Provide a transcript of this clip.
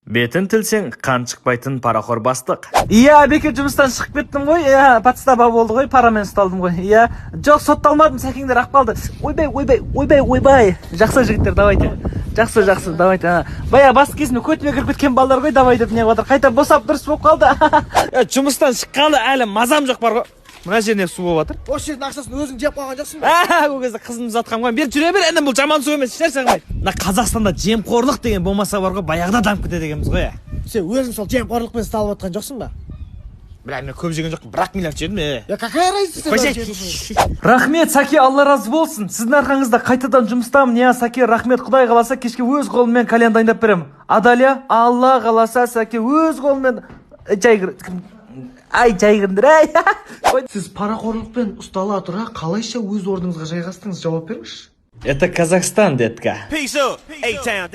Бетін тілсең, қан шықпайтын парақор бастық. Иә, бекер жұмыстан шығып кеттім ғой. Иә, подстава болды ғой, парамен ұсталдым ғой. Иә, жоқ, сотталмадым, сәкеңдер ақ қалды. Ойбай, ойбай, ойбай, ойбай. Жақсы, жігіттер, давайте. Жақсы, жақсы, давайте. Бая бас кезінде көтіме кіріп кеткен балалар ғой, давай деп неғып жатыр. Қайта босап, дұрыс болып қалды. Жұмыстан шыққалы әлі мазам жоқ бар ғой. Мына жеріне су болып жатыр. Осы жердің ақшасын өзің жеп қойған жоқсың ба? Ә, ол кезде қызымды ұзатқанмын ғой. Бері жүре бер, інім, бұл жаман су емес, ешнәрсе қылмайды. Мына Қазақстанда жемқорлық деген болмаса бар ғой, баяғыда дамып кетеді екенбіз ғой, ә. Сен өзің сол жемқорлықпен ұсталып жатқан жоқсың ба? Бля, мен көп жеген жоқпын, бір-ақ миллиард жедім, е. Я, какая разница? Рахмет, Сәке, Алла разы болсын. Сіздің арқаңызда қайтадан жұмыстамын. Иә, Сәке, рахмет. Құдай қаласа, кешке өз қолыммен кальян дайындап беремін. Адалия, Алла қаласа, Сәке, өз қолыммен жай кір. Ай, жай кіріңдер, ай. Ой. Сіз парақорлықпен ұстала тұра қалайша өз орныңызға жайғастыңыз? Жауап беріңізші. Это Казахстан, детка. Peace up, A-Town.